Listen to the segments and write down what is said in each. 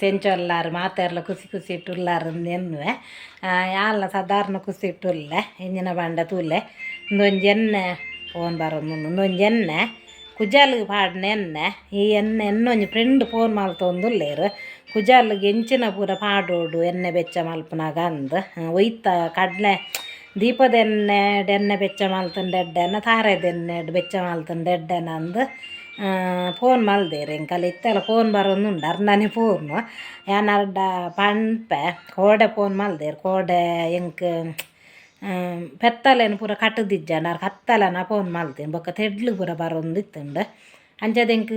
Friends, ಎಂಚೊಲ್ಲಾರು ಮಾತೆರ್ಲ ಖುಷಿ ಖುಷಿ ಇಟ್ಟುಲ್ಲಾರು ಎನ್ನುವೆ. ಯಾಲ್ನ ಸಾಧಾರಣ ಖುಷಿ ಇಟ್ಟುಲ್ಲೆ. ಎಂಜಿನ ಬಂಡ ತೂಲೆ, ಒಂದೊಂಜಿ ಎಣ್ಣೆ ಫೋನ್ ಬರೋದು. ಒಂದೊಂಜಿ ಎಣ್ಣೆ ಕುಜಾಲ್ಗ್ ಪಾಡ್ನ ಎಣ್ಣೆ. ಈ ಎಣ್ಣೆ ಎನ್ನೊಂಜಿ ಫ್ರೆಂಡ್ ಫೋನ್ ಮಲ್ತೊಂದುಲ್ಲೆರ್. ಕುಜಾಲ್ಗ್ ಎಂಚಿನ ಪೂರ ಪಾಡೋಡು ಎಣ್ಣೆ ಬೆಚ್ಚ ಮಲ್ಪುನಗ ಅಂದ್. ಒಯ್ತ ಕಡಲೆ ದೀಪದ ಎಣ್ಣೆ ಎಣ್ಣೆ ಬೆಚ್ಚ ಮಲ್ತುಂಡ ಎಡ್ಡೆನ, ತಾರೆದ ಎಣ್ಣೆ ಬೆಚ್ಚ ಮಲ್ತುಂಡ ಎಡ್ಡೆನ ಅಂದ್ ಫೋನ್ ಮಲ್ದೆರ್. ಎಂಕಲ್ ಇತ್ತೆಲ ಫೋನ್ ಬರೊಂದುಂಡು, ಅರ್ನನೆ ಫೋನು. ಯಾನ್ ಅರ್ಡ ಪನ್ಪೆ. ಕೋಡೆ ಫೋನ್ ಮಲ್ದೆರ್. ಕೋಡೆ ಎಂಕ್ ಪೆತ್ತಲೆನ್ ಪೂರ ಕಟ್ಟುದಿಜ್ಜಂಡ ಆರ್ ಕತ್ತಲನ ಫೋನ್ ಮಲ್ತೇನೆ. ಬೊಕ್ಕ ತೆಡ್ಲು ಪೂರ ಬರೊಂದಿತ್ತುಂಡು. ಅಂಚಾದ್ ಎಂಕ್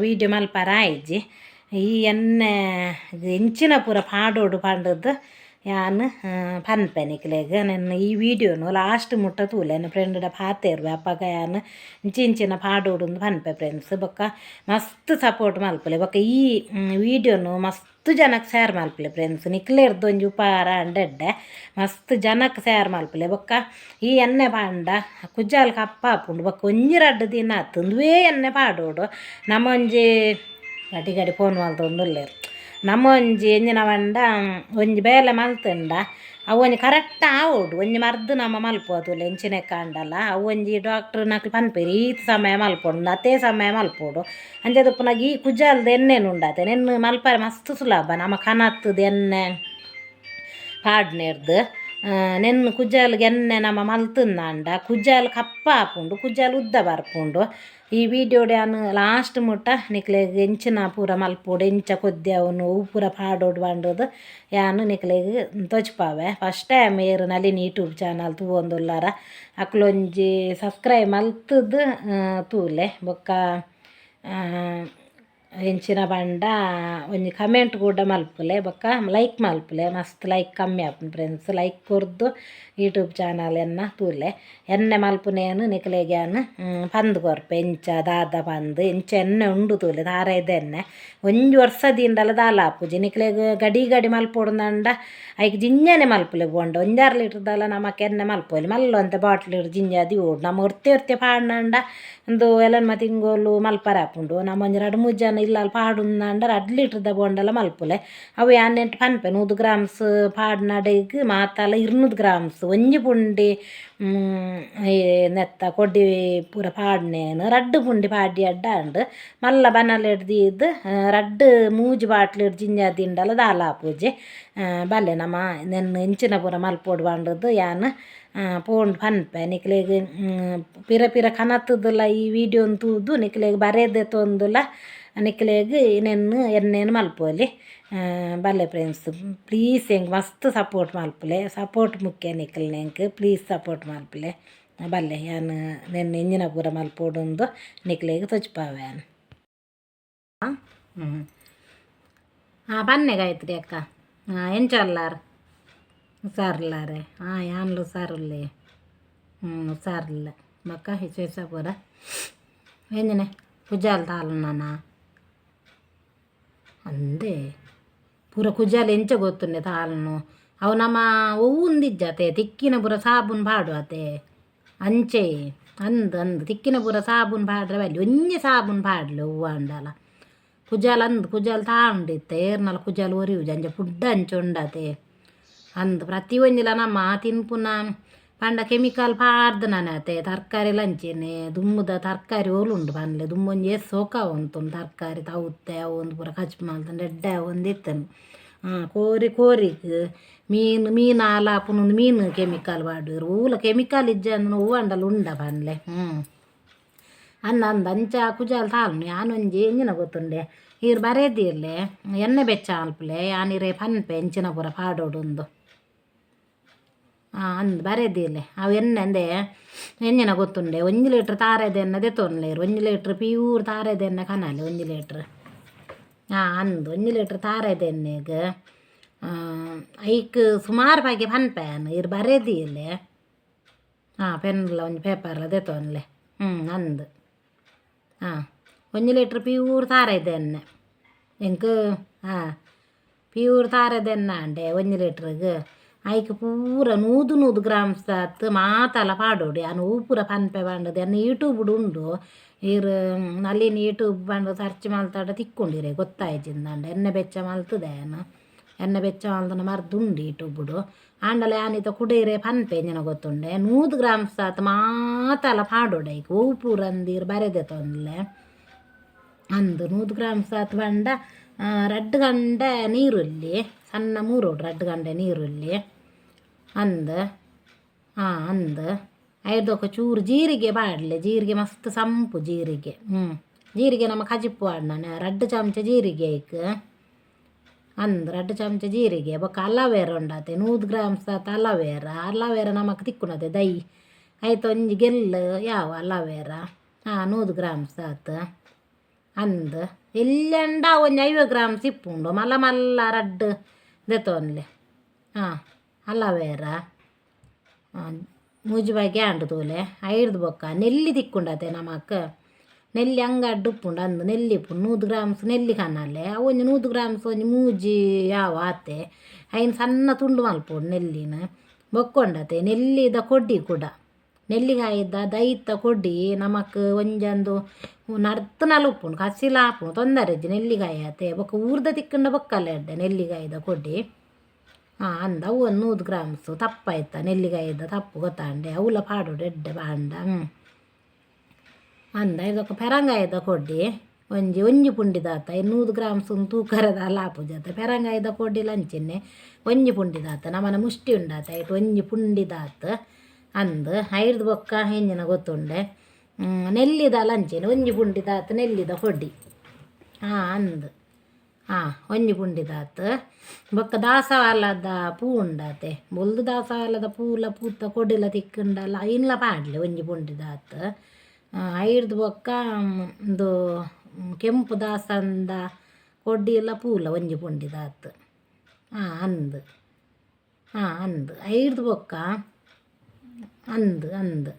ವೀಡಿಯೋ ಮಲ್ಪರ ಆಯಿಜಿ. ಈ ಎಣ್ಣೆ ಎಂಚಿನ ಪೂರ ಪಾಡೋಡು ಪಂಡುದು ಯಾನ್ ಪನ್ಪೆ ನಿಕ್ಲೆಗ್. ನೆನ್ನ ಈ ವೀಡಿಯೋನು ಲಾಸ್ಟ್ ಮುಟ್ಟ ತೂಲೆ. ಎನ್ನ ಫ್ರೆಂಡ್ಡ ಪಾತೆರುವೆ, ಅಪಗ ಯಾನ್ ಇಂಚಿ ಇಂಚಿನ ಪಾಡೋಡು ಪನ್ಪೆ ಫ್ರೆಂಡ್ಸ್. ಬೊಕ್ಕ ಮಸ್ತ್ ಸಪೋರ್ಟ್ ಮಲ್ಪುಲೆ. ಬೊಕ್ಕ ಈ ವೀಡಿಯೋನು ಮಸ್ತ್ ಜನಕ್ಕೆ ಶೇರ್ ಮಲ್ಪುಲೆ ಫ್ರೆಂಡ್ಸ್. ನಿಕ್ಲೆರ್ದ್ ಒಂಜಿ ಉಪಕಾರ ಆಂಡ ಎಡ್ಡೆ. ಮಸ್ತ್ ಜನಕ್ಕೆ ಶೇರ್ ಮಲ್ಪುಲೆ. ಬೊಕ್ಕ ಈ ಎಣ್ಣೆ ಪಾಂಡ ಕುಜಾಲ್ ಕಪ್ಪ ಆಪುಂಡು. ಬೊಕ್ಕ ಒಂಜಿ ರಡ್ಡ್ ದಿನ ಆತು ಉಂದುವೇ ಎಣ್ಣೆ ಪಾಡೋಡು. ನಮ್ಮ ಒಂಜಿ ಗಡಿ ಗಡಿ ಫೋನ್ ಮಲ್ತೊಂದುಲ್ಲೆರ್. ನಮ್ಮ ಒಂಜಿ ಎಂಜಿನ ಪಂಡ, ಒಂಜಿ ಬೇಲೆ ಮಲ್ತುಂಡ ಅವು ಒಂಜಿ ಕರೆಕ್ಟ್ ಆವೊಡು. ಒಂಜಿ ಮರ್ದ್ ನಮ್ಮ ಮಲ್ಪುವ ತೂಲೆ, ಎಂಚಿನೆಕ್ ಆಂಡಲ ಅವು ಒಂಜಿ ಡಾಕ್ಟ್ರ್ ನಕ್ಲು ಪನ್ಪೆರ್, ಈತ್ ಸಮಯ ಮಲ್ಪೊಡು, ಅತೇ ಸಮಯ ಮಲ್ಪೊಡು. ಅಂಚಾದ್ ಉಪ್ಪುನಗ ಈ ಕುಜಾಲ್ದ ಎಣ್ಣೆನ್ ಉಂಡಾತೆ, ನೆನ್ನ್ ಮಲ್ಪರೆ ಮಸ್ತ್ ಸುಲಭ. ನಮ್ಮ ಕನತ್ತದ ಎಣ್ಣೆ ಪಾಡ್ನೆರ್ದ್ ನೆನ್ನ್ ಕುಜಾಲ್ಗ್ ಎಣ್ಣೆ ನಮ ಮಲ್ತುಂದಾಂಡ ಕುಜಾಲ್ ಕಪ್ಪ ಆಪುಂಡು, ಕುಜಾಲ್ ಉದ್ದ ಬರ್ಪುಂಡು. ಈ ವೀಡಿಯೋಡ್ ಯಾನ್ ಲಾಸ್ಟ್ ಮುಟ್ಟ ನಿಕ್ಲೆಗ್ ಎಂಚಿನ ಪೂರ ಮಲ್ಪೊಡು, ಎಂಚ ಕೊದ್ದಿಯವನು, ಒವು ಪೂರ ಪಾಡೋಡು ಪಂಡುದು ಯಾನ್ ನಿಕ್ಲೆಗ್ ತೋಜ್ಪಾವೆ. ಫಸ್ಟ್ ಟೈಮ್ ಏರ್ ನಳಿನಿ ಯೂಟ್ಯೂಬ್ ಚಾನಲ್ ತೂವೊಂದುಲ್ಲಾರ, ಅಕ್ಲೊಂಜಿ ಸಬ್ಸ್ಕ್ರೈಬ್ ಮಲ್ತುದು ತೂಲೆ. ಬೊಕ್ಕ ಎಂಚಿನ ಪಂಡ, ಒಂಜಿ ಕಮೆಂಟ್ ಕೂಡ ಮಲ್ಪುಲೆ. ಬೊಕ್ಕ ಲೈಕ್ ಮಲ್ಪುಲೆ. ಮಸ್ತ್ ಲೈಕ್ ಕಮ್ಮಿ ಆಪುಂಡು ಫ್ರೆಂಡ್ಸ್. ಲೈಕ್ ಕೊರ್ದು ಯೂಟ್ಯೂಬ್ ಚಾನಲ್ ಎನ್ನ ತೂಲೆ. ಎಣ್ಣೆ ಮಲ್ಪುನೇನು ನಿಕ್ಲೆಗ್ ಯಾನ್ ಪಂದ್ ಕೊರ್ಪೆ, ಎಂಚ ದಾದ ಪಂದ್. ಎಂಚ ಎಣ್ಣೆ ಉಂಡು ತೂಲೆ. ತಾರಾಯ್ದ ಎಣ್ಣೆ ಒಂಜಿ ವರ್ಷ ದೀಂಡಲ ದಾಲ ಆಪುಜಿ. ನಿಕ್ಲೆಗ್ ಗಡಿ ಗಡಿ ಮಲ್ಪೊಡುಂದಂಡ ಐಕ್ ಜಿಂಜನೆ ಮಲ್ಪುಲೆ. ಬೋಂಡ ಒಂಜಾರು ಲೀಟ್ರ್ ದಾಲ ನಮಕ್ ಎಣ್ಣೆ ಮಲ್ಪೊಲಿ. ಮಲ್ಲೊಂತೆ ಬಾಟ್ಲಿ ಜಿಂಜ ದೀವೊಡು. ನಮ ಒರ್ತೆ ಒರ್ತೆ ಪಾಡ್ನಂಡ ಉಂದು ಎಲನ್ಮ ತಿಂಗೊಲು ಮಲ್ಪರೆ ಆಪುಂಡು. ನಮ ಒಂಜಿ ರಡ್ಡ್ ಮೂಜಿ ಜನ ಇಲ್ಲಲ್ ಪಾಡುಂದಾಂಡ 2 ಲೀಟ್ರ್ದ ಬೋಂಡಲ ಮಲ್ಪುಲೆ. ಅವು ಯಾನ್ ನೆಟ್ ಪನ್ಪೆ. 100 ಗ್ರಾಮ್ಸ್ ಪಾಡ್ನಡೆಗ್ ಮಾತಲ 200 ಗ್ರಾಮ್ಸ್. ಒಂಜಿ ಪುಂಡಿ ಈ ನೆತ್ತ ಕೊಡಿ ಪೂರ ಪಾಡ್ನೇನು ರಡ್ಡ್ ಪುಂಡಿ ಪಾಡಿ ಅಡ್ಡ ಆಂಡ್. ಮಲ್ಲ ಬನಲೆಡ್ ದೀದ್ ರಡ್ಡ್ ಮೂಜಿ ಬಾಟ್ಲಿಡ್ ಜಿಂಜ ದಿಂಡಲ ದಾಲ ಆಪುಜಿ. ಬಲ್ಲೆ, ನಮ ನೆನ್ ಎಂಚಿನ ಪೂರ ಮಲ್ಪೊಡು ಪಂಡುದು ಯಾನ್ ಪೋಂಡ್ ಪನ್ಪೆ. ನಿಕ್ಲೆಗ್ ಪಿರ ಪಿರ ಕನತುದುಲ ಈ ವೀಡಿಯೋನ್ ತೂದು ನಿಕ್ಲೆಗ್ ಬರೆದೆ ತೊಂದುಲ ನಿಕ್ಲೆಗ್ ನೆನ್ ಎಣ್ಣೆನ್ ಮಲ್ಪೊಲಿ. ಬಲ್ಲೆ ಫ್ರೆಂಡ್ಸ್, ಪ್ಲೀಸ್ ಎಂಕ್ ಮಸ್ತ್ ಸಪೋರ್ಟ್ ಮಲ್ಪುಲೆ. ಸಪೋರ್ಟ್ ಮುಖ್ಯ ನಿಕ್ಲ್ನ. ಎಂಕ್ ಪ್ಲೀಸ್ ಸಪೋರ್ಟ್ ಮಲ್ಪುಲೆ. ಬಲ್ಲೆ, ಯಾನ್ ನೆನ್ ಎಂಜಿನ ಪೂರ ಮಲ್ಪೊಡುಂದು ನಿಕ್ಲೆಗ್ ತೋಜ್ಪಾವೆ ಯಾನ್. ಹಾಂ, ಪನ್ನೆ ಗಾಯತ್ರಿ ಅಕ್ಕ. ಹಾಂ, ಎಂಚ ಉಲ್ಲಾರ್? ಹುಷಾರುಲ್ಲಾರೆ? ಹಾಂ, ಯಾನ್ಲ ಹುಷಾರುಲ್ಲೆ. ಹ್ಞೂ, ಹುಷಾರಿಲ್ಲ. ಬೊಕ್ಕ ವಿಶೇಷ ಪೂರ ಎಂಜಿನೆ? ಕುಜಾಲ್ ತಾಲುನಾನ ಅಂದೆ ಪೂರ ಕುಜಾಲ್ ಎಂಚ ಗೊತ್ತುಂಡೆ ತಾಲ್ನು? ಅವು ನಮ್ಮ ಒವ್ವು ಉಂದಿಜ್ಜತೆ, ತಿಕ್ಕಿನ ಪೂರ ಸಾಬೂನು ಪಾಡುವತೆ. ಅಂಚೆ ಅಂದ್ ಅಂದ್, ತಿಕ್ಕಿನ ಪೂರ ಸಾಬೂನು ಪಾಡ್ರೆ ಬಲ್ಲಿ. ಒಂಜಿ ಸಾಬೂನು ಪಾಡ್ಲೆ ಒವ್ವು ಆಂಡಲ. ಕುಜಾಲ್ ಅಂದ್, ಕುಜಾಲ್ ತಾಂಡಿತ್ತೆ. ಏರ್ನಲ ಕುಜಾಲ್ ಒರಿಯುಜಿ, ಅಂಚ ಪುಡ್ಡ ಅಂಚ ಉಂಡತೆ. ಅಂದ್, ಪ್ರತಿ ಒಂಜಿಲ ನಮ್ಮ ತಿನ್ಪುನ ಪಂಡ ಕೆಮಿಕಲ್ ಪಾಡ್ದನನೆ ಅತೆ. ತರಕಾರಿಲ ಅಂಚೆನೆ. ದುಂಬುದ ತರಕಾರಿ ಓಲುಂಡು ಪನ್ಲೆ? ದುಂಬೊಂಜಿ ಏತ್ ಸೋಕ ಉಂತುಂಡು ತರಕಾರಿ. ತೌತೆ ಅವು ಒಂದು ಪೂರ ಕಚ್ಪು ಮಲ್ತುಂಡು ಎಡ್ಡೆ ಆವೊಂದಿತ್ತುಂಡು. ಕೋರಿ ಕೋರಿಗ್, ಮೀನು ಮೀನು ಆಲ ಆಪುನ ಮೀನು ಕೆಮಿಕಲ್ ಪಾಡುವೆರ್. ಒವ್ಲ ಕೆಮಿಕಲ್ ಇಜ್ಜಂದಿನ ಒವ್ವು ಆಂಡಲ ಉಂಡ ಪನ್ಲೆ? ಅಂದ್ ಅಂದ್, ಅಂಚ ಕುಜಾಲ್ ತಾಲುನು. ಯಾನೊಂಜಿ ಎಂಜಿನ ಗೊತ್ತುಂಡೆ, ಈರ್ ಬರೆದಿರ್ಲೆ, ಎಣ್ಣೆ ಬೆಚ್ಚ ಮಲ್ಪುಲೆ. ಯಾನ್ ಇರೆ ಪನ್ಪೆ ಎಂಚಿನ ಪೂರ ಪಾಡೋಡುಂದು. ಹಾಂ, ಅಂದ್, ಬರೆದಿರ್ಲೆ. ಅವು ಎಣ್ಣೆ ಅಂದೆ ಎಂಜಿನ ಗೊತ್ತುಂಡೆ, 1 ಲೀಟ್ರ್ ತಾರೆದ ಎಣ್ಣೆ ದೆತ್ತೊನ್ಲೇರ್. 1 ಲೀಟ್ರ್ ಪ್ಯೂರ್ ತಾರೆದ ಎಣ್ಣೆ ಕನಾಲೆ 1 ಲೀಟ್ರ್. ಹಾಂ, ಅಂದ್, 1 ಲೀಟ್ರ್ ತಾರೆದ ಎಣ್ಣೆಗ್ ಐಕ್ ಸುಮಾರು ಬಗೆ ಪನ್ಪೆ ಯಾನ್. ಈರ್ ಬರೆದಿರ್ಲೆ. ಹಾಂ, ಪೆನ್ಲ ಒಂಜಿ ಪೇಪರ್ಲ ದೆತ್ತೊನ್ಲೆ. ಹ್ಞೂ, ಅಂದ್. ಹಾಂ, 1 ಲೀಟ್ರ್ ಪ್ಯೂರ್ ತಾರೆದ ಎಣ್ಣೆ ಎಂಕ್. ಹಾಂ, ಪ್ಯೂರ್ ತಾರೆದ ಎಣ್ಣೆ ಆಂಡೆ 1 ಲೀಟ್ರಿಗೆ. ಐಕ್ ಪೂರ ನೂದು ನೂದು ಗ್ರಾಮ್ಸ್ ಮಾತಲ ಪಾಡೋಡು. ಯಾನ್ ಒವು ಪೂರ ಪನ್ಪೆ ಪಂಡದು ಎನ್ನ ಯೂಟ್ಯೂಬ್ಡ್ ಉಂಡು. ಈರ್ ನಳಿನ್ ಯೂಟ್ಯೂಬ್ ಪಂಡ ಸರ್ಚ್ ಮಲ್ತಡ ತಿಕ್ಕುಂಡು ಗೊತ್ತಾಯ್ಜಿಂದಂಡ. ಎಣ್ಣೆ ಬೆಚ್ಚ ಮಲ್ತದೆ ಯಾನ್, ಎಣ್ಣೆ ಬೆಚ್ಚ ಮಲ್ತನ ಮರ್ದ್ ಉಂಡು ಯೂಟ್ಯೂಬ್ಡು. ಆಂಡಲ ಯಾನಿತ ಕುಡೇರೆ ಪನ್ಪೆ ಎಂಜಿನ ಗೊತ್ತುಂಡೆ. 100 ಗ್ರಾಮ್ಸ್ ಆತ್ ಮಾತಲ ಪಾಡೋಡು ಐಕ್. ಒವು ಪೂರ ಅಂದೀರ್ ಬರೆದೆ ತೊಂದ್ಲೆ ಅಂದು. 100 ಗ್ರಾಮ್ಸ್ ಆತ್ ಪಂಡ ರಡ್ಡ್ ಗಂಡೆ ನೀರುಳ್ಳಿ ಸಣ್ಣ ಮೂರೋಡು, ರಡ್ಡ್ ಗಂಡೆ ನೀರುಳ್ಳಿ ಅಂದ್. ಹಾಂ ಅಂದ್. ಐದೊಕ ಚೂರು ಜೀರಿಗೆ ಪಾಡ್ಲೆ. ಜೀರಿಗೆ ಮಸ್ತ್ ಸಂಪು ಜೀರಿಗೆ. ಜೀರಿಗೆ ನಮ್ಮ ಕಜಿಪ್ಪು ಪಾಡ್ನ ರಡ್ಡ್ ಚಮಚ ಜೀರಿಗೆ ಐಕ್ ಅಂದ್. ರಡ್ಡ್ ಚಮಚ ಜೀರಿಗೆ ಬೊಕ್ಕ ಅಲವೇರ ಉಂಡಾತೆ. 100 ಗ್ರಾಮ್ಸ್ ಆತ ಅಲವೇರ. ಅಲವೇರ ನಮಕ್ ತಿಕ್ಕುನತೆ ದೈ ಐತ ಒಂಜಿ ಗೆಲ್ಲು ಯಾವ ಅಲವೇರ. ಹಾಂ 100 ಗ್ರಾಮ್ಸ್ ಆತು ಅಂದ್. ಎಲ್ಲಂಡ ಒಂಜಿ 50 ಗ್ರಾಮ್ಸ್ ಇಪ್ಪುಂಡು. ಮಲ್ಲ ಮಲ್ಲ ರಡ್ಡ್ ದೆತೊನ್ಲೆ. ಹಾಂ ಅಲವೇರ ಮೂಜಿ ಬಗೆ ಆಂಡ್ ತೂಲೆ. ಐಡ್ದ್ ಬೊಕ್ಕ ನೆಲ್ಲಿ ತಿಕ್ಕುಂಡತೆ ನಮಕ್. ನೆಲ್ಲಿ ಅಂಗಡ್ಡ್ ಉಪ್ಪುಂಡು ಅಂದ್. ನೆಲ್ಲಿ ಉಪ್ಪುಂಡು. 100 ಗ್ರಾಮ್ಸ್ ನೆಲ್ಲಿ ಕನಲೆ. ಅವು ಒಂಜಿ 100 ಗ್ರಾಮ್ಸ್ ಒಂಜಿ ಮೂಜಿ ಯಾವ ಆತೆ. ಐನ್ ಸಣ್ಣ ತುಂಡು ಮಲ್ಪೊಡು ನೆಲ್ಲಿನ. ಬೊಕ್ಕ ಉಂಡತೆ ನೆಲ್ಲಿದ ಕೊಡಿ ಕೂಡ. ನೆಲ್ಲಿಕಾಯಿದ ದೈತ ಕೊಡಿ ನಮಕ್ ಒಂಜೊಂದು ನರ್ತುನಲ ಉಪ್ಪುಂಡು, ಕಸಿಲ ಆಪುಂಡು, ತೊಂದರೆ ಇಜ್ಜಿ ನೆಲ್ಲಿಕಾಯಿ ಆತೆ. ಬೊಕ್ಕ ಊರ್ದ ತಿಕ್ಕುಂಡ ಬೊಕ್ಕಲ ಎಡ್ಡೆ ನೆಲ್ಲಿಕಾಯಿದ ಕೊಡಿ. ಹಾಂ ಅಂದ. ಅವು ಒಂದು 100 ಗ್ರಾಮ್ಸು ತಪ್ಪಾಯ್ತ ನೆಲ್ಲಿಕಾಯಿದ ತಪ್ಪು ಗೊತ್ತಾಂಡೆ. ಅವುಲ ಪಾಡೋಡು ಎಡ್ಡೆ ಬಾಂಡ. ಅಂದ. ಇದೊಕ್ಕ ಪೆರಂಗಾಯದ ಕೊಡಿ ಒಂಜಿ ಒಂಜಿ ಪುಂಡಿದಾತ. 100 ಗ್ರಾಮ್ಸ್ ತೂಕರದ ಆಪುಜಾತ. ಪೆರಂಗಾಯದ ಕೊಡಿಲ ಅಂಚೆನೆ ಒಂಜಿ ಪುಂಡಿದಾತ. ನಮನ ಮುಷ್ಟಿ ಉಂಡಾತ ಐಟ್ ಒಂಜಿ ಪುಂಡಿದಾತ್ ಅಂದ್. ಐಡ್ದ್ ಬೊಕ್ಕ ಎಂಜಿನ ಗೊತ್ತುಂಡೆ? ನೆಲ್ಲಿದಲ ಅಂಚೆನೆ ಒಂಜಿ ಪುಂಡಿದಾತ್ ನೆಲ್ಲಿದ ಕೊಡಿ. ಹಾಂ ಅಂದ್. ಹಾಂ ಒಂಜಿ ಪುಂಡಿದಾತ್. ಬೊಕ್ಕ ದಾಸವಾಳದ ಪೂ ಉಂಡಾತೆ. ಬೊಲ್ದು ದಾಸವಾಳದ ಪೂಲ ಪೂತ ಕೊಡಿಲ ತಿಕ್ಕುಂಡಲ ಐನ್ಲ ಪಾಡ್ಲೆ ಒಂಜಿ ಪುಂಡಿದಾತ್. ಐಡ್ದ್ ಬೊಕ್ಕ ಉಂದು ಕೆಂಪು ದಾಸಂದ ಕೊಡಿಲ ಪೂಲ ಒಂಜಿ ಪುಂಡಿದಾತ್. ಹಾಂ ಅಂದ್. ಹಾಂ ಅಂದ್. ಐಡ್ದ್ ಬೊಕ್ಕ ಅಂದ್ ಅಂದ್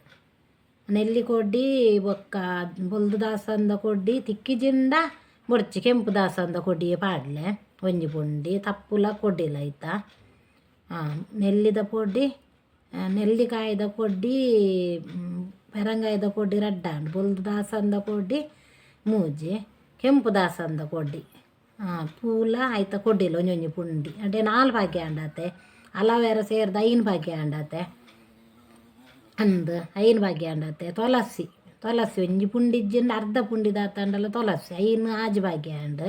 ನೆಲ್ಲಿ ಕೊಡಿ ಬೊಕ್ಕ ಬೊಲ್ದು ದಾಸಂದ ಕೊಡಿ ತಿಕ್ಕಿಜಿಂಡ ಬೊಡ್ಚಿ, ಕೆಂಪು ದಾಸಂದ ಕೊಡಿಯೇ ಪಾಡ್ಲೆ ಒಂಜಿ ಪುಂಡಿ. ತಪ್ಪುಲ ಕೊಡಿಲ ಐತ. ಹಾಂ ನೆಲ್ಲಿದ ಪೊಡಿ, ನೆಲ್ಲಿಕಾಯಿದ ಪೊಡಿ, ಪೆರಂಗಾಯಿದ ಪೊಡಿ ರಡ್ಡಾಂಡ್. ಬೊಲ್ದು ದಾಸಂದ ಕೊಡಿ ಮೂಜಿ, ಕೆಂಪು ದಾಸಂದ ಕೊಡಿ ಪೂಲ ಐತ ಕೊಡಿಲ ಒಂಜೊಂಜಿ ಪುಂಡಿ. ಅಂಡೆ ನಾಲ್ ಪಾಕೆ ಆಂಡಾತೆ. ಅಲವೇರ ಸೇರ್ದ್ ಐನ್ ಪಾಕೆ ಆಂಡಾತೆ. ಅಂದ್. ಐನ್ ಭಾಗ್ಯ ಆಂಡತೆ. ತುಳಸಿ, ತುಳಸಿ ಒಂಜಿ ಪುಂಡಿ ಇಜ್ಜಿಂಡ ಅರ್ಧ ಪುಂಡಿ ದಾತಂಡಲ ತುಳಸಿ ಐನ್ ಆಜಿ ಭಾಗ್ಯ ಆಂಡ್.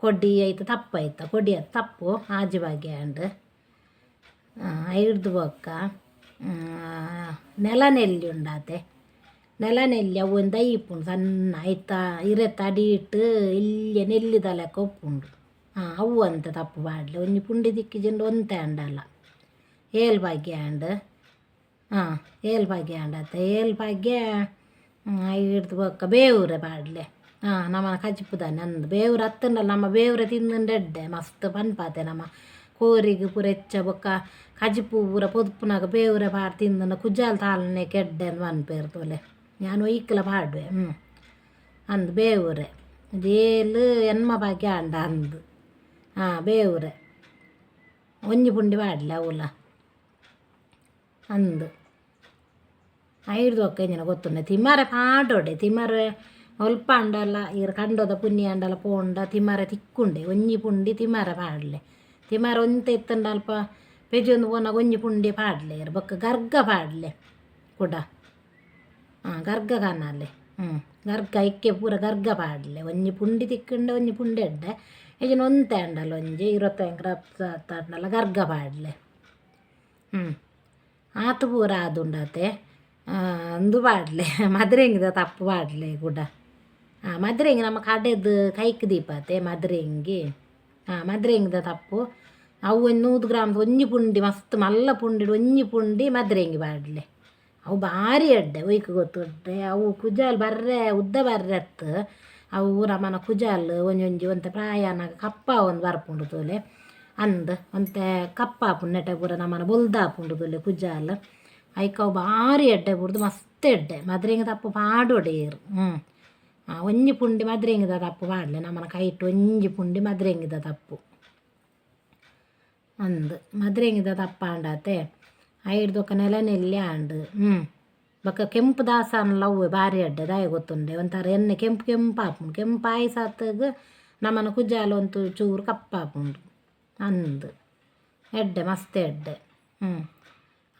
ಕೊಡಿ ಐತ ತಪ್ಪು ಐತ ಕೊಡಿ ಅತ್ ತಪ್ಪು ಆಜಿ ಭಾಗ್ಯ ಆಂಡ್. ಐಡ್ದ್ ಬೊಕ್ಕ ನೆಲ ನೆಲ್ಲಿ ಉಂಡಾತೆ. ನೆಲ ನೆಲ್ಲಿ ಅವು ಒಂದು ದೈ ಇಪ್ಪುಂಡು ಸಣ್ಣ. ಐತ ಇರೆತ ಅಡಿಟ್ ಎಲ್ಯ ನೆಲ್ಲಿದ ಲೆಕ್ಕ ಉಪ್ಪುಂಡು. ಹಾಂ ಅವು ಅಂತೆ ತಪ್ಪು ಪಾಡ್ಲೆ. ಒಂಜಿ ಪುಂಡಿ ತಿಕ್ಕಿಜಿಂಡ ಒಂತೆ ಆಂಡಲ ಏಲ್ ಭಾಗ್ಯ ಆಂಡ್. ಹಾಂ ಏಲ್ ಭಾಗ್ಯ ಆಂಡತೆ. ಏಲ್ ಭಾಗ್ಯ. ಐಡ್ದ್ ಬೊಕ್ಕ ಬೇವುರೆ ಪಾಡ್ಲೆ. ಹಾಂ ನಮನ ಕಜಿಪುದಾನೆ ಅಂದ್. ಬೇವುರೆ ಅತ್ತಂಡಲ ನಮ್ಮ ಬೇವುರೆ ತಿಂದುಂಡ ಎಡ್ಡೆ ಮಸ್ತ್ ಪನ್ಪಾತೆ. ನಮ್ಮ ಕೋರಿಗ್ ಪೂರ ಎಚ್ಚ. ಬೊಕ್ಕ ಕಜಿಪು ಪೂರ ಪೊದುಪುನಗ ಬೇವುರೆ ಪಾಡ್ ತಿಂದುಂಡ ಕುಜಾಲ್ ತಾಲುನೆಕ್ ಎಡ್ಡೆ ಅಂದ್ ಪನ್ಪೆರ್ ತೂಲೆ. ಯಾನ್ ಒಯ್ಕ್ಲ ಪಾಡುವೆ. ಅಂದ್. ಬೇವುರೆ ಏಲ್ ಎನ್ಮ ಭಾಗ್ಯ ಆಂಡ ಅಂದ್. ಹಾಂ ಬೇವುರೆ ಒಂಜಿ ಪುಂಡಿ ಪಾಡ್ಲೆ ಅವುಲ ಅಂದ್. ಐಡ್ದ್ ಬೊಕ್ಕ ಎಂಜಿನ ಗೊತ್ತುಂಡೆ? ತಿಮರೆ ಪಾಡೊಡೆ. ತಿಮರೆ ಒಲ್ಪ ಆಂಡಲ ಈರ್ ಕಂಡೊದ ಪುನ್ನಿ ಆಂಡಲ ಪೋಂಡ ತಿಮರೆ ತಿಕ್ಕುಂಡೆ. ಒಂಜಿ ಪುಂಡಿ ತಿಮರೆ ಪಾಡ್ಲೆ. ತಿಮರೆ ಒಂತೆ ಇತ್ತುಂಡ ಅಲ್ಪ ಪೆಜೊಂದು ಪೋನಗ ಒಂಜಿ ಪುಂಡಿ ಪಾಡ್ಲೆ ಈರ್. ಬೊಕ್ಕ ಗರ್ಗ ಪಾಡ್ಲೆ ಕುಡ. ಹಾಂ ಗರ್ಗ ಕನಲೆ. ಗರ್ಗ ಐಕ್ಕೆ ಪೂರ ಗರ್ಗ ಪಾಡ್ಲೆ. ಒಂಜಿ ಪುಂಡಿ ತಿಕ್ಕುಂಡ ಒಂಜಿ ಪುಂಡಿ ಎಡ್ಡೆ. ಇಜ್ಜಿಂಡ ಒಂತೆ ಆಂಡಲ ಒಂಜಿ 25 ಗ್ರಾಮ್ಸ್ ಆಂಡಲ ಗರ್ಗ ಪಾಡ್ಲೆ. ಆತು ಪೂರ ಆದುಂಡತೆ. ಉಂದು ಪಾಡ್ಲೆ, ಮದ್ರೆಂಗಿದ ತಪ್ಪು ಪಾಡ್ಲೆ ಕುಡ. ಹಾಂ ಮದ್ರೆಂಗಿ ನಮ್ಮ ಕಡೆದು ಕೈಕ್ ದೀಪಾತೆ ಮದ್ರೆಂಗಿ. ಹಾಂ ಮದ್ರೆಂಗಿದ ತಪ್ಪು ಅವು ಒಂದು 100 ಗ್ರಾಮ್ ಒಂಜಿ ಪುಂಡಿ, ಮಸ್ತ್ ಮಲ್ಲ ಪುಂಡಿಡ್ ಒಂಜಿ ಪುಂಡಿ ಮದ್ರೆಂಗಿ ಪಾಡ್ಲೆ. ಅವು ಭಾರಿ ಎಡ್ಡೆ. ಒಯ್ಕ್ ಗೊತ್ತುಂಡೆ? ಅವು ಕುಜಾಲ್ ಬರ್ರೆ ಉದ್ದ ಬರ್ರೆ ಅತ್ತು. ಅವು ನಮನ ಕುಜಾಲ್ ಒಂಜೊಂಜಿ ಒಂತೆ ಪ್ರಾಯ ಆನಗ ಕಪ್ಪ ಒಂದು ಬರ್ಪುಂಡು ತೂಲೆ. ಅಂದ್. ಒಂತೆ ಕಪ್ಪಾಪುಂಡು ನೆಟೆ ಪೂರ ನಮನ ಬೊಲ್ದಾಪುಂಡು ತೂಲೆ ಕುಜಾಲ್. ಐಕ್ ಅವು ಭಾರಿ ಎಡ್ಡೆ ಬುಡ್ದು ಮಸ್ತ್ ಎಡ್ಡೆ. ಮದ್ರೆಂಗಿ ತಪ್ಪು ಪಾಡೊಡೆ ಈರ್. ಒಂಜಿ ಪುಂಡಿ ಮದ್ರೆಂಗಿದ ತಪ್ಪು ಪಾಡ್ಲೆ. ನಮನ ಕೈಟ್ ಒಂಜಿ ಪುಂಡಿ ಮದ್ರೆಂಗಿದ ತಪ್ಪು. ಅಂದ್ ಮದ್ರೆಂಗಿದ ತಪ್ಪಾಂಡತೆ ಐಡ್ದ್ ಬೊಕ ನೆಲ ನೆಲ್ಲಿ ಆಂಡ್. ಬೊಕ ಕೆಂಪು ದಾಸಾನ್ಲ ಅವ್ವೆ ಬಾರಿ ಎಡ್ಡೆ ದಾಯೆ ಗೊತ್ತುಂಡೆ ಒಂಥರ ಎಣ್ಣೆ ಕೆಂಪು ಕೆಂಪು ಆಪುಂಡು ಕೆಂಪು ಆಯಿ ಸತ್ಗ್ ನಮನ ಕುಜಾಲ್ ಒಂತು ಚೂರು ಕಪ್ಪಾಪುಂಡು ಅಂದ್ ಎಡ್ಡೆ ಮಸ್ತ್ ಎಡ್ಡೆ.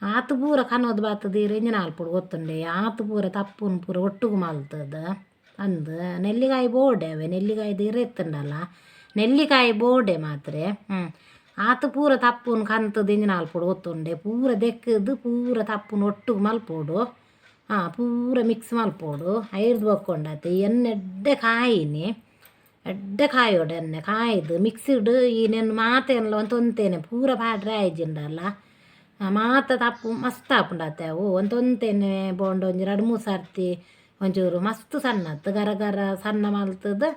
ಆತ್ ಪೂರ ಕನೋದು ಬಾತುದು ಈರ್ ಎಂಚಿನ ಮಲ್ಪೊಡು ಗೊತ್ತುಂಡೆ ಆತ್ ಪೂರ ತಪ್ಪುನು ಪೂರ ಒಟ್ಟುಗು ಮಲ್ತುದು ಅಂದ್ ನೆಲ್ಲಿಕಾಯಿ ಬೋಡೆ ಅವೆ ನೆಲ್ಲಿಕಾಯಿದ ಇರೆ ಇತ್ತುಂಡಲ ನೆಲ್ಲಿಕಾಯಿ ಬೋಡೆ ಮಾತ್ರೆ. ಆತ್ ಪೂರ ತಪ್ಪುನು ಕಂತುದು ಎಂಚಿನ ಮಲ್ಪೊಡು ಗೊತ್ತುಂಡೆ ಪೂರ ದೆಕ್ಕುದು ಪೂರ ತಪ್ಪುನು ಒಟ್ಟುಗು ಮಲ್ಪೊಡು ಪೂರ ಮಿಕ್ಸ್ ಮಲ್ಪೊಡು ಐರ್ದ್ ಬೊಕ್ಕ ಉಂಡತೆ ಎಣ್ಣೆ ಎಡ್ಡೆ ಕಾಯಿನಿ ಎಡ್ಡೆ ಕಾಯೋಡು ಎಣ್ಣೆ ಕಾಯ್ದು ಮಿಕ್ಸಿಡ್ ಈ ನೆನ್ ಮಾತೆನ್ಲ ಒಂತೊಂತೇನೆ ಪೂರ ಪಾಡ್ರೆ ಆಯ್ಜಿಂಡಲ ಮಾತ ತಪ್ಪು ಮಸ್ತ್ ಆಪುಂಡತೆ ಅವು ಒಂತೊಂತೇನೆ ಬೋಂಡ ಒಂಜಿ ರಡ್ಡ್ ಮೂರು ಸರ್ತಿ ಒಂಚೂರು ಮಸ್ತ್ ಸಣ್ಣ ಅತ್ತು ಗರ ಗರ ಸಣ್ಣ ಮಲ್ತುದು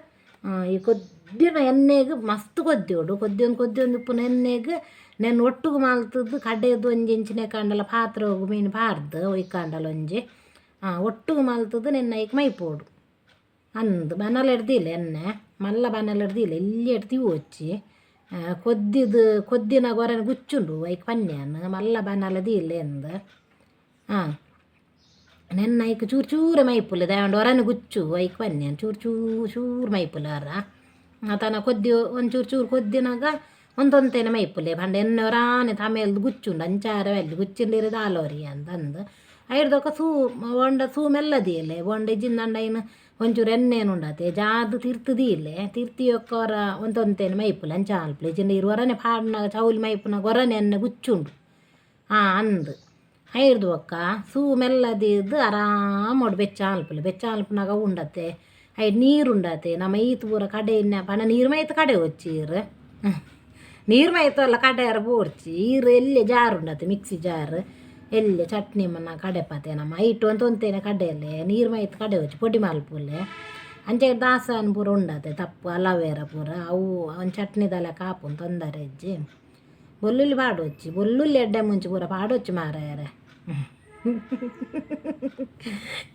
ಈ ಕೊದ್ದಿನ ಎಣ್ಣೆಗ್ ಮಸ್ತ್ ಕೊದ್ದಿಯೋಡು ಕೊದ್ದಿಯೊಂದು ಕೊದ್ದಿಯೊಂದು ಉಪ್ಪುನ ಎಣ್ಣೆಗ್ ನೆನ್ ಒಟ್ಟುಗು ಮಲ್ತುದು ಕಡೆದು ಒಂಜಿ ಇಂಚಿನೆ ಕಾಂಡಲ ಪಾತ್ರೋಗು ಮೀನ್ ಪಾಡ್ದು ಒಯ್ಕಾಂಡಲ ಒಂಜಿ ಒಟ್ಟುಗು ಮಲ್ತುದು ನೆನ್ ಐಕ್ ಮೈಪೋಡು ಅಂದ್ ಬನಲೆಡ್ ದೀಲೆ ಎಣ್ಣೆ ಮಲ್ಲ ಬನಲೆಡ್ ದೀಲೆ ಎಲ್ಯೆಡ್ ದೀವೊಚ್ಚಿ ಕೊದ್ದಿದ್ ಕೊದ್ದಿನ ಗೊರನೆ ಗುಚ್ಚುಂಡು ಐಕ್ ಪನ್ಯಾನ್ ಮಲ್ಲ ಬನಲೆ ದೀಲೆ ಅಂದ್ ನೆನ್ನ ಐಕ್ ಚೂರು ಚೂರು ಮೈಪುಲೆ ದಾಯೆ ಪಂಡ ಒರನೆ ಗುಚ್ಚು ಐಕ್ ಪನ್ಯಾನ್ ಚೂರು ಚೂರು ಚೂರು ಮೈಪುಲೆ ಒರ ತನ ಕೊದ್ದಿ ಒಂಚೂರು ಚೂರು ಕೊದ್ದಿನಾಗ ಒಂತೊಂತೇನೆ ಮೈಪುಲೆ ಪಂಡ ಎಣ್ಣೆ ಒರಾನೆ ತಮೆಲ್ದ್ ಗುಚ್ಚುಂಡು ಅಂಚಾರೆ ಬಲ್ಲಿ ಗುಚ್ಚಿಂಡಿರೆ ದಾಲೋರಿ ಅಂದ್ ಅಂದ್ ಐಡ್ದ್ ಬೊಕ ಸೂ ಬೊಂಡ ಸೂ ಮೆಲ್ಲ ದೀಲೆ ಬೊಂಡ ಇಜ್ಜಿಂದಂಡ ಐನ್ ಒಂಚೂರು ಎಣ್ಣೆನ್ ಉಂಡತೆ ಜಾದ್ ತಿರ್ತ್ ದೀಲೆ ತಿರ್ತ್ ಬೊಕ್ಕ ಒರ ಒಂತೊಂತೇನೆ ಮೈಪುಲೆ ಅಂಚ ಮಲ್ಪುಲೆ ಇಜ್ಜಿಂಡ ಈರ್ ಒರನೆ ಪಾಡ್ನಗ ಚೌಲಿ ಮೈಪುನಗ ಒರನೆ ಎಣ್ಣೆ ಗುಚ್ಚುಂಡು ಅಂದ್ ಐಡ್ದ್ ಬೊಕ್ಕ ಸೂ ಮೆಲ್ಲ ದೀದ್ ಆರಾಮಡ್ ಬೆಚ್ಚ ಮಲ್ಪುಲೆ ಬೆಚ್ಚ ಮಲ್ಪುನಗ ಅವು ಉಂಡತೆ ಐಟ್ ನೀರು ಉಂಡತೆ ನಮ ಈತ್ ಪೂರ ಕಡೆಯಿನ ಪಂಡ ನೀರು ಮೈತ್ ಕಡೆವೊಚ್ಚಿ ಈರ್ ನೀರು ಮೈತಲ್ಲ ಕಡೆಯರ ಬೋಡ್ಚಿ ಈರ್ ಎಲ್ಯ ಜಾರ್ ಉಂಡತೆ ಮಿಕ್ಸಿ ಜಾರ್ ಎಲ್ಯ ಚಟ್ನಿ ಮನ್ನ ಕಡೆಪತೆ ನಮ ಐಟ್ ಒಂತೊಂತೇನೆ ಕಡೆಲೆ ನೀರು ಮೈತ್ ಕಡೆವೊಚ್ಚಿ ಪೊಡಿ ಮಲ್ಪುಲೆ ಅಂಚ ದಾಸನ್ ಪೂರ ಉಂಡತೆ ತಪ್ಪು ಅಲವೇರ ಪೂರ ಅವು ಒಂಜಿ ಚಟ್ನಿದ ಲೆಕ್ಕ ಆಪುಂಡು ತೊಂದರೆ ಇಜ್ಜಿ ಬೊಲ್ಲುಲ್ಲಿ ಪಾಡೊಚ್ಚಿ ಬೊಲ್ಲುಲ್ಲಿ ಎಡ್ಡೆ ಮುಂಚಿ ಪೂರ ಪಾಡೊಚ್ಚಿ ಮಾರಾಯರೆ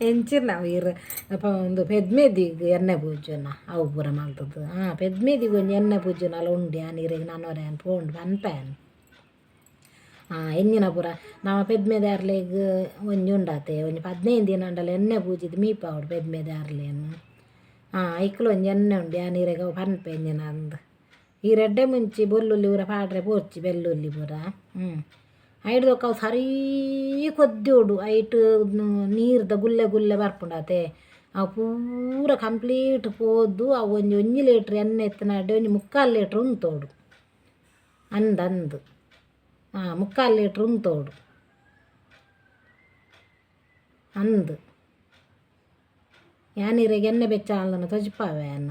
ಎಂಚಿನ ಈರ್ ಉಂದು ಪೆದ್ಮೆದಿಗ್ ಎಣ್ಣೆ ಪೂಜುನ ಅವು ಪೂರ ಮಲ್ತುದು ಪೆದ್ಮೆದಿಗ್ ಒಂಜಿ ಎಣ್ಣೆ ಪೂಜುನಲ ಉಂಡು ಯಾನ್ ಇರೆಗ್ ನನೊರ ಯಾನ್ ಪೋಂಡು ಪನ್ಪೆ ಯಾನ್ ಎಂಚಿನ ಪೂರ ನಮ ಪೆದ್ಮೆದಾರ್ಲೆಗ್ ಒಂಜಿ ಉಂಡತೆ ಒಂಜಿ 15 ದಿನ ಆಂಡಲ ಎಣ್ಣೆ ಪೂಜಿದ್ ಮೀಪಾವೊಡು ಪೆದ್ಮೆದಾರ್ಲೆನ್ ಐಕ್ಲ ಒಂಜಿ ಎಣ್ಣೆ ಉಂಡು ಯಾನ್ ಇರೆಗ್ ಅವು ಪನ್ಪೆ ಎಂಚಿನ ಅಂದ್ ಈರ್ ಎಡ್ಡೆ ಮುಂಚಿ ಬೊಲ್ಲುಲ್ಲಿ ಪೂರ ಪಾಡ್ರೆ ಬೋಡ್ಚಿ ಬೆಲ್ಲುಲ್ಲಿ ಪೂರ ಐಡ್ದ್ ಬೊಕ್ಕ ಅವು ಸರೀ ಕೊದ್ದಿಯೋಡು ಐಟ್ ನೀರ್ದ ಗುಲ್ಲೆ ಗುಲ್ಲೆ ಬರ್ಪುಂಡತೆ ಅವು ಪೂರ ಕಂಪ್ಲೀಟ್ ಪೋದು ಅವು ಒಂಜಿ ಒಂಜಿ ಲೀಟ್ರ್ ಎಣ್ಣೆ ಇತ್ತಿನಡೆ ಒಂಜಿ ಮುಕ್ಕಾಲು ಲೀಟ್ರ್ ಉಂತೋಡು ಅಂದ್ ಅಂದ್ ಮುಕ್ಕಾಲು ಲೀಟ್ರ್ ಉಂತೋಡು ಅಂದ್ ಯಾನ್ ಇರೆಗ್ ಎಣ್ಣೆ ಬೆಚ್ಚ ಆಂಡಲ ತೊಜಿಪಾವೆ ಯಾನ್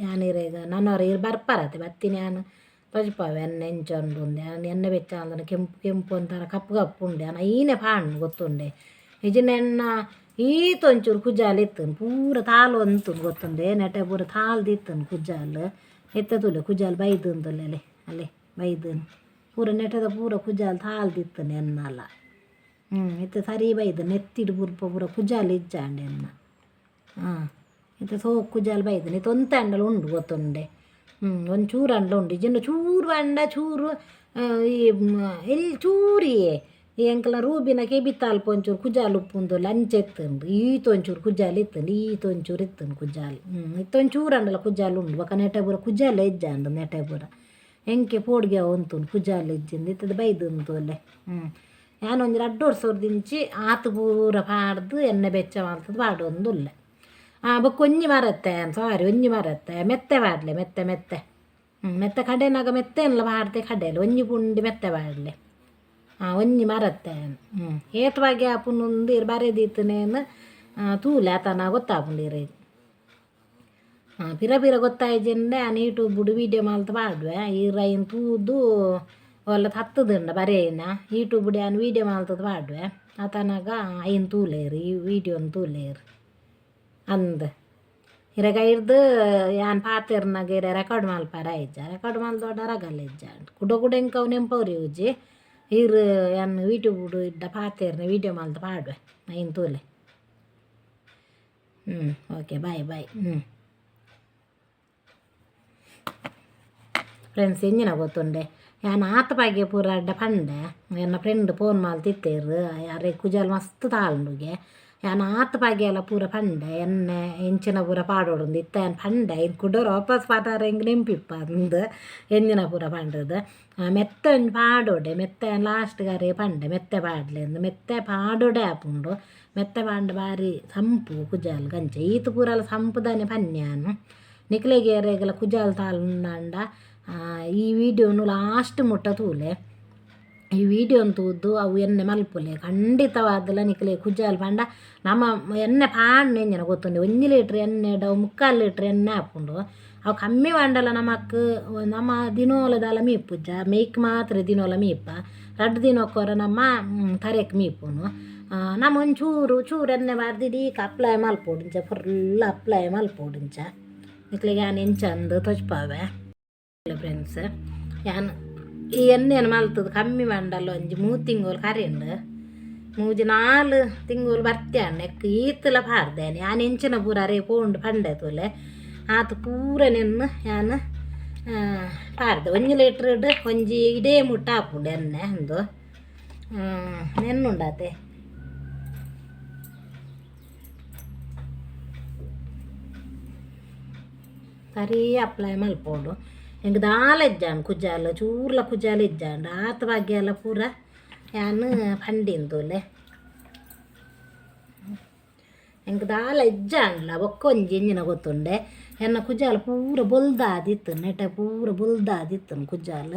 ಯಾನ್ ಇರೆಗ್ ನನೊರ ಈರ್ ಬರ್ಪರತೆ ಬತ್ತಿನ ಯಾನ್ ತೊಜಿಪಾವೆ ಎಣ್ಣೆ ಎಂಚ ಉಂಡು ಅಂದ್ ಯಾನ್ ಎಣ್ಣೆ ಬೆಚ್ಚ ಆಂಡಲ ಕೆಂಪು ಕೆಂಪು ಒಂಥರ ಕಪ್ಪು ಕಪ್ಪು ಉಂಡು ಯಾನ್ ಐನೆ ಪಾಡ್ನೆ ಗೊತ್ತುಂಡೆ ಇಜ್ಜಿಂಡ ಎನ್ನ ಈತ್ ಒಂಚೂರು ಕುಜಾಲ್ ಇತ್ತುಂಡು ಪೂರ ತಾಲೊಂತುಂಡು ಗೊತ್ತುಂಡೆ ನೆಟೆ ಪೂರ ತಾಲ್ದಿತ್ತುಂಡು ಕುಜಾಲ್ ಇತ್ತೆ ತೂಲೆ ಕುಜಾಲ್ ಬೈದುಂದುಲ್ಲೆ ಅಲೆ ಅಲೆ ಬೈದುಂಡು ಪೂರ ನೆಟದ ಪೂರ ಕುಜಾಲ್ ತಾಲ್ದಿತ್ತುಂಡು ಎನ್ನಲ ಇತ್ತೆ ಸರಿ ಬೈದು ನೆತ್ತಿಡ್ ಪೂರ ಪೂರ ಕುಜಾಲ್ ಇಜ್ಜಾಂಡ್ ಎನ್ನ ಇತ್ತೆ ಸೋಕು ಕುಜಾಲ್ ಬೈದುಂಡು ಇತ್ತೆ ಒಂತೆ ಆಂಡಲ ಉಂಡು ಗೊತ್ತುಂಡೆ ಒಂಚೂರು ಆಂಡಲ ಉಂಡು ಇಜ್ಜಿಂಡ ಚೂರು ಪಂಡ ಚೂರು ಈ ಎಲ್ಲಿ ಚೂರಿಯೇ ಈ ಎಂಕಲ್ನ ರೂಬಿನ ಕೆಬಿತ ಅಲ್ಪ ಒಂಚೂರು ಕುಜಾಲ್ ಉಪ್ಪುಂದುಲ್ಲ ಅಂಚ ಇತ್ತುಂಡು ಈತ್ ಒಂಚೂರು ಕುಜಾಲ್ ಇತ್ತುಂಡು ಈತ್ ಒಂಚೂರು ಇತ್ತುಂಡು ಕುಜಾಲ್ ಇತ್ತೆ ಒಂಚೂರು ಆಂಡಲ ಕುಜಾಲ್ ಉಂಡು ಬೊಕ ನೆಟೆ ಪೂರ ಕುಜಾಲೇ ಇಜ್ಜಾಂಡ್ ನೆಟೆ ಪೂರ ಎಂಕೆ ಪೋಡಿಗೆ ಉಂತುಂಡು ಕುಜಾಲ್ ಇಜ್ಜಿಂದ್ ಇತ್ತದ ಬೈದುಂಡು ತೂಲೆ ಯಾನ್ ಒಂಜಿ ರಡ್ಡ್ ವರ್ಸೊರ್ದಿಂಚಿ ಆತ್ ಪೂರ ಪಾಡ್ದ್ ಎಣ್ಣೆ ಬೆಚ್ಚ ಮಲ್ತುದು ಪಾಡೊಂದುಲ್ಲೆ ಬೊಕ್ಕ ಒಂಜಿ ಮರತ್ತೆ ಸಾರಿ ಒಂಜಿ ಮರತ್ತೆ ಮೆತ್ತೆ ಪಾಡ್ಲೆ ಮೆತ್ತೆ ಮೆತ್ತೆ ಮೆತ್ತೆ ಕಡೆನಾಗ ಮೆತ್ತೆನ್ಲ ಪಾಡ್ದೆ ಕಡೆಲೆ ಒಂಜಿ ಪುಂಡಿ ಮೆತ್ತೆ ಪಾಡ್ಲೆ ಒಂಜಿ ಮರತ್ತೆ ಏತ್ ಬಗೆ ಆಪುಂಡು ಈರ್ ಬರೆದಿತ್ತನೇನ್ ತೂಲೆ ಆತನ ಗೊತ್ತಾಪುಂಡು ಇರೆಗ್ ಪಿರ ಪಿರ ಗೊತ್ತಾಯಿಜಿಂಡ ಯಾನ್ ಯೂಟ್ಯೂಬ್ ವೀಡಿಯೋ ಮಲ್ತ್ ಪಾಡುವೆ ಈರ್ ಐನ್ ತೂದು ಓಲ ತತ್ತುದುಂಡ ಬರೆಯಿನ ಯೂಟ್ಯೂಬ್ ಯಾನ್ ವೀಡಿಯೋ ಮಲ್ತುದು ಪಾಡುವೆ ಆತನಾಗ ಐನ್ ತೂಲೇರ್ ಈ ವೀಡಿಯೋನ್ ತೂಲೇರ್ ಅಂದ್ ಇರೆಗ್ ಐರ್ದ್ ಯಾನ್ ಪಾತೆರ್ನಗ ಇರೆ ರೆಕಾರ್ಡ್ ಮಲ್ಪರೆ ಆಯಿಜ ರೆಕಾರ್ಡ್ ಮಲ್ದೊಡ ರಗಲೆ ಇಜ್ಜಾಂಡ್ ಕುಡ ಕುಡ ಎಂಕ್ ಅವು ನೆಂಪುರಿಯುಜಿ ಈರ್ ಯಾನ್ ಯೂಟ್ಯೂಬ್ ಇಡ್ಡ ಪಾತೆರ್ನ ವೀಡಿಯೋ ಮಲ್ತ್ ಪಾಡುವೆ ಐನ್ ತೂಲೆ ಓಕೆ ಬಾಯ್ ಬಾಯ್. ಫ್ರೆಂಡ್ಸ್ ಎಂಜಿನ ಗೊತ್ತುಂಡೆ ಯಾನ್ ಆತ ಪಾಗೆ ಪೂರ ಅಡ್ಡ ಪಂಡೆ ಎನ್ನ ಫ್ರೆಂಡ್ ಫೋನ್ ಮಾಲ್ತಿತ್ತೇರು ಅರೆ ಕುಜಲ್ ಮಸ್ತ್ ತಾಳ್ಂಡುಗೆ ಯಾನ್ ಆತ ಪಾಗೆ ಎಲ್ಲ ಪೂರ ಪಂಡೆ ಎಣ್ಣೆ ಎಂಚಿನ ಪೂರ ಪಾಡೋಡುಂದು ಇತ್ತ ಯಾನ್ ಪಂಡೆ ಇನ್ ಕುಡೋರ ವಾಪಸ್ ಪಾತಾರ ಎಂಕ್ ನೆಂಪಿಪ್ಪ ಅಂದ್ ಎಂಜಿನ ಪೂರ ಪಂಡದು ಮೆತ್ತೆ ಒಂಜಿ ಪಾಡೋಡೆ ಮೆತ್ತೆ ಯಾನ್ ಲಾಸ್ಟ್ ಅರೆ ಪಂಡೆ ಮೆತ್ತೆ ಪಾಡ್ಲೆಂದು ಮೆತ್ತೆ ಪಾಡೋಡೆ ಆಪುಂಡು ಮೆತ್ತೆ ಪಾಂಡ ಬಾರಿ ಸಂಪು ಕುಜಾಲ್ ಗಂಚ ಈತ್ ಪೂರಲ ಸಂಪುದಾನೆ ಪನ್ಯಾನ್ ನಿಕ್ಲೆಗ್ ಏರೆಗ್ಲ ಕುಜಾಲ್ ತಾಳುಂಡಾಂಡ ಈ ವಿಡಿಯೋನು ಲಾಸ್ಟ್ ಮುಟ್ಟ ತೂಲೆ ಈ ವಿಡಿಯೋನ್ ತೂದು ಅವು ಎಣ್ಣೆ ಮಲ್ಪುಲೆ ಖಂಡಿತವಾದಲ ನಿಕ್ಲೆ ಕುಜಾಲ್ ಪಂಡ ನಮ ಎಣ್ಣೆ ಪಾಡ್ನ ಎಂಜಿನ ಗೊತ್ತುಂಡು ಒಂಜಿ ಲೀಟ್ರ್ ಎಣ್ಣೆ ಅವು ಮುಕ್ಕಾಲು ಲೀಟ್ರ್ ಎಣ್ಣೆ ಆಪುಂಡು ಅವು ಕಮ್ಮಿ ಪಂಡಲ ನಮಕ್ ನಮ ದಿನೋಲ ದಾಲ ಮೀಪುಜ ಮೇಯ್ಕ್ ಮಾತ್ರ ದಿನೋಲ ಮೀಪ ರಡ್ಡ್ ದಿನಕ್ಕೊರ ನಮ್ಮ ತರೆಕ್ ಮೀಪುನು ನಮ ಒಂಚೂರು ಚೂರು ಎಣ್ಣೆ ಪಾಡ್ದು ಇಡೀಕ ಅಪ್ಲೈ ಮಲ್ಪೊಡು ಇಂಚ ಫುಲ್ ಅಪ್ಲೈ ಮಲ್ಪೊಡು ಇಂಚ ನಿಕ್ಲೆಗ್ ಯಾನ್ ಎಂಚ ಅಂದ್ ತೋಜ್ಪಾವೆ ಫ್ರೆಂಡ್ಸ್ ಯಾನ್ ಈ ಎಣ್ಣೆನ್ ಮಲ್ತುದು ಕಮ್ಮಿ ಪಂಡಲ ಒಂಜಿ ಮೂರು ತಿಂಗೊಲು ಕರಿಂಡ್ ಮೂಜಿ ನಾಲ್ ತಿಂಗೊಲು ಬರ್ತ್ಯಾನ್ ನೆಕ್ ಈತ್ಲ ಪಾಡ್ದೇನೆ ಯಾನ್ ಎಂಚಿನ ಪೂರ ಅರೆ ಪೋಂಡು ಪಂಡೆ ತೂಲೆ ಆತ್ ಪೂರ ನೆನ್ನ್ ಯಾನ್ ಪಾಡ್ದೆ ಒಂಜಿ ಲೀಟ್ರಡ್ ಒಂಜಿ ಇಡೇ ಮುಟ್ಟ ಆಪುಂಡು ಎಣ್ಣೆ ಉಂದು ನೆನ್ನುಂಡಾತೆ ಸರಿ ಅಪ್ಲೈ ಮಲ್ಪೊಡು ಎಂಕ್ ದಾಲ ಇಜ್ಜಾಂಡ್ ಕುಜಾಲ್ ಚೂರ್ಲ ಕುಜಾಲ್ ಇಜ್ಜಾಂಡ್ ಆತ್ ಬಗ್ಗೆಲ ಪೂರ ಯಾನ್ ಪಂಡಿನ್ ತೂಲೆ ಎಂಕ್ ದಾಲ ಇಜ್ಜಾಂಡ್ಲ ಬೊಕ್ಕ ಒಂಜಿ ಎಂಜಿನ ಗೊತ್ತುಂಡೆ ಎನ್ನ ಕುಜಾಲ್ ಪೂರ ಬೊಲ್ದಾದಿತ್ತು ನೆಟ ಪೂರ ಬೊಲ್ದಾದಿತ್ತು ಕುಜಾಲ್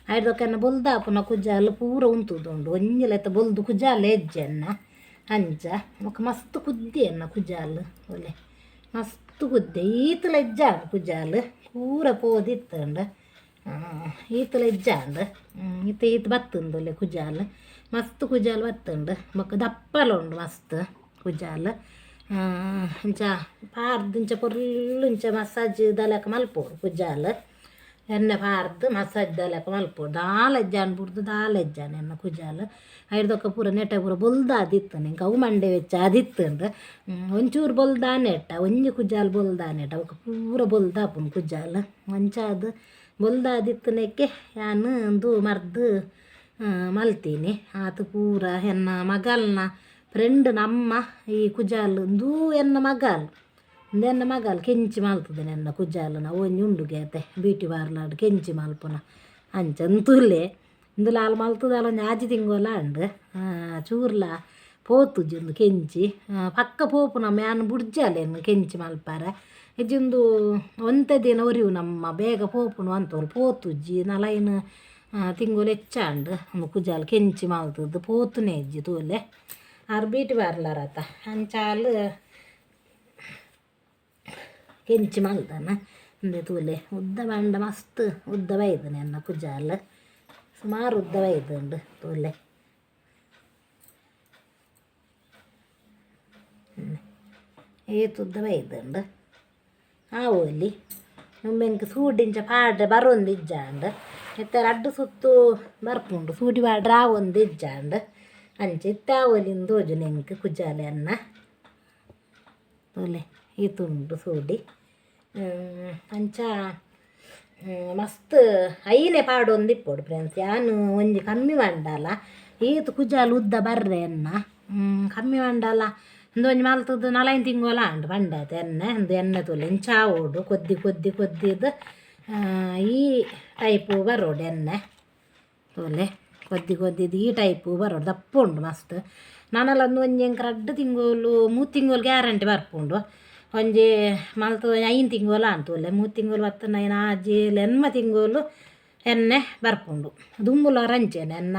ಐಡ್ದೊಕ್ಕ ಎನ್ನ ಬೊಲ್ದಾಪುನ ಕುಜಾಲ್ ಪೂರ ಉಂತುದುಂಡು ಒಂಜಿ ಲೆತ್ತ ಬೊಲ್ದು ಕುಜಾಲೇ ಇಜ್ಜಿ ಎನ್ನ ಅಂಚ ಬೊಕ್ಕ ಮಸ್ತ್ ಕುದ್ದಿ ಎನ್ನ ಕುಜಾಲ್ ಒಲೆ ಮಸ್ತ್ ಕುದ್ದೆ ಈತ್ಲ ಇಜ್ಜಾಂಡ್ ಕುಜಾಲ್ ಪೂರ ಪೋದಿತ್ತುಂಡು ಈತ್ಲ ಇಜ್ಜಾಂಡ್ ಇತ್ತೆ ಈತ್ ಬತ್ತುಂದುಲ್ಲೆ ಕುಜಾಲ್ ಮಸ್ತ್ ಕುಜಾಲ್ ಬತ್ತುಂಡು ಬೊಕ್ಕ ದಪ್ಪಲ ಉಂಡು ಮಸ್ತ್ ಕುಜಾಲ್ ಇಂಚ ಪಾರ್ದ್ ಇಂಚ ಪೊರ್ಲು ಇಂಚ ಮಸಾಜ್ ದ ಲೆಕ್ಕ ಮಲ್ಪೊಡು ಕುಜಾಲ್ ಎಣ್ಣೆ ಪಾರ್ದ್ ಮಸಾಜ್ ದ ಲೆಕ್ಕ ಮಲ್ಪೊಡು ದಾಲ ಇಜ್ಜಾಂಡ್ ಬುಡ್ದು ದಾಲ ಇಜ್ಜಾಂಡ್ ಎನ್ನ ಕುಜಾಲ್ ಐಡ್ದೊಕ್ಕ ಪೂರ ನೆಟೆ ಪೂರ ಬೊಲ್ದಾದಿತ್ತುಂಡು ಎಂಕ್ ಅವು ಮಂಡೆ ಬೆಚ್ಚ ಆದಿತ್ತುಂಡು ಒಂಚೂರು ಬೊಲ್ದಾನೆಟ್ಟ ಒಂಜಿ ಕುಜಾಲ್ ಬೊಲ್ದಾನೆಟ್ಟ ಬೊಕ್ಕ ಪೂರ ಬೊಲ್ದಾಪುಂಡು ಕುಜಾಲ್ ಅಂಚಾದ್ ಬೊಲ್ದಾದಿತ್ತುನೆಕ್ಕೆ ಯಾನ್ ಉಂದು ಮರ್ದ್ ಮಲ್ತೀನಿ ಆತ್ ಪೂರ ಎನ್ನ ಮಗಲ್ನ ಫ್ರೆಂಡ್ ನಮ್ಮ ಈ ಕುಜಾಲ್ ಉಂದು ಎನ್ನ ಮಗಲ್ ಉಂದು ಎನ್ನ ಮಗಲ್ ಕೆಂಚಿ ಮಲ್ತುದೆನೆ ಎನ್ನ ಕುಜಾಲ್ನ ಒಂಜಿ ಉಂಡುಗೆ ಅತೆ ಬ್ಯೂಟಿ ಪಾರ್ಲರ್ ಕೆಂಚಿ ಮಲ್ಪುನ ಅಂಚ ಉಂತುಲೆ ಉಂದುಲ ಆಲ್ ಮಲ್ತುದಾಲ ಒಂಜಿ ಆಜಿ ತಿಂಗೊಲ ಆಂಡ್ ಚೂರ್ಲ ಪೋತುಜಿ ಉಂದು ಕೆಂಚಿ ಪಕ್ಕ ಪೋಪುನ ಯಾನ್ ಬುಡ್ಜಾಲೆನ್ ಕೆಂಚಿ ಮಲ್ಪರೆ ಇಜ್ಜಿ ಉಂದು ಒಂತೆ ದಿನ ಒರಿವು ನಮ್ಮ ಬೇಗ ಪೋಪುನು ಅಂತೋಲು ಪೋತುಜಿ ನಲೈನ್ ತಿಂಗೊಲು ಹೆಚ್ಚಾಂಡ್ ಉಂದು ಕುಜಾಲ್ ಕೆಂಚಿ ಮಲ್ತುದು ಪೋತುನೆ ಇಜ್ಜಿ ತೂಲೆ ಆರ್ ಬ್ಯೂಟಿ ಪಾರ್ಲರ್ ಅತ ಅಂಚ ಆಲ್ ಕೆಂಚಿ ಮಲ್ದನ ಉಂದೆ ತೂಲೆ ಉದ್ದ ಪಂಡ ಮಸ್ತ್ ಉದ್ದ ಬೈದನೆ ಎನ್ನ ಕುಜಾಲ್ ಸುಮಾರು ಉದ್ದ ಬೈದುಂಡು ತೂಲೆ ಏತ್ ಉದ್ದ ಬೈದುಂಡು ಆವೊಲಿ ಉಂಬೆಂಕ್ ಸೂಡಿ ಇಂಚ ಪಾಡ್ರೆ ಬರೊಂದು ಇಜ್ಜಾಂಡ್ ಇತ್ತೆ ರಡ್ಡ್ ಸುತ್ತು ಬರ್ಪುಂಡು ಸೂಡಿ ಪಾಡ್ರೆ ಆವೊಂದು ಇಜ್ಜಾಂಡ್ ಅಂಚ ಇತ್ತೆ ಆವೊಲಿಂದ್ ತೋಜುಂಡು ಎಂಕ್ ಕುಜಾಲ್ ಎನ್ನ ತೂಲೆ ಈತ್ ಉಂಡು ಸೂಡಿ ಅಂಚ ಮಸ್ತ್ ಐನೆ ಪಾಡೊಂದು ಇಪ್ಪೊಡು ಫ್ರೆಂಡ್ಸ್ ಯಾನ್ ಒಂಜಿ ಕಮ್ಮಿ ಪಂಡಲ ಈತ್ ಕುಜಾಲ್ ಉದ್ದ ಬರ್ರೆ ಎನ್ನ ಕಮ್ಮಿ ಪಂಡಲ ಉಂದು ಒಂಜಿ ಮಲ್ತುದು ನಲೈನ್ ತಿಂಗೊಲ ಆಂಡ್ ಪಂಡತೆ ಎಣ್ಣೆ ಉಂದು ಎಣ್ಣೆ ತೂಲೆ ಇಂಚ ಆವೊಡು ಕೊದ್ದಿ ಕೊದ್ದಿ ಕೊದ್ದಿದ್ ಈ ಟೈಪು ಬರೋಡು ಎಣ್ಣೆ ತೂಲೆ ಕೊದ್ದಿ ಕೊದ್ದಿದ್ ಈ ಟೈಪು ಬರೋಡು ದಪ್ಪ ಉಂಡು ಮಸ್ತ್ ನನಲ ಉಂದು ಒಂಜಿ ಎಂಕ್ ರಡ್ಡ್ ತಿಂಗೊಲು ಮೂರು ತಿಂಗೊಲು ಗ್ಯಾರಂಟಿ ಬರ್ಪುಂಡು ಒಂಜಿ ಮಲ್ತ್ ಐನ್ ತಿಂಗೊಲು ಆಂಡ್ ತೂಲೆ ಮೂರು ತಿಂಗೊಲು ಬತ್ತುಂಡ ಐನ್ ಆಜಿ ಏಳು ಎಣ್ಮ ತಿಂಗೊಲು ಎಣ್ಣೆ ಬರ್ಪುಂಡು ದುಂಬುಲ ಅಂಚೆನೆ ಎನ್ನ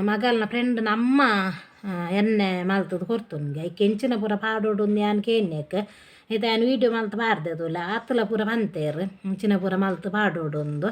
ಮಗಲ್ನ ಫ್ರೆಂಡ್ ನಮ್ಮ ಎಣ್ಣೆ ಮಲ್ತುದು ಕೊರ್ತುಂಡು ಐಕ್ ಎಂಚಿನ ಪೂರ ಪಾಡೊಡು ಯಾನ್ ಕೇನ್ಯಕ್ ಇತ್ತೆ ಯಾನ್ ವೀಡಿಯೋ ಮಲ್ತ್ ಪಾಡ್ದೆ ತೂಲೆ ಆತ್ಲ ಪೂರ ಪಂತೇರ್ ಇಂಚಿನ ಪೂರ ಮಲ್ತ್ ಪಾಡೊಡುಂದು.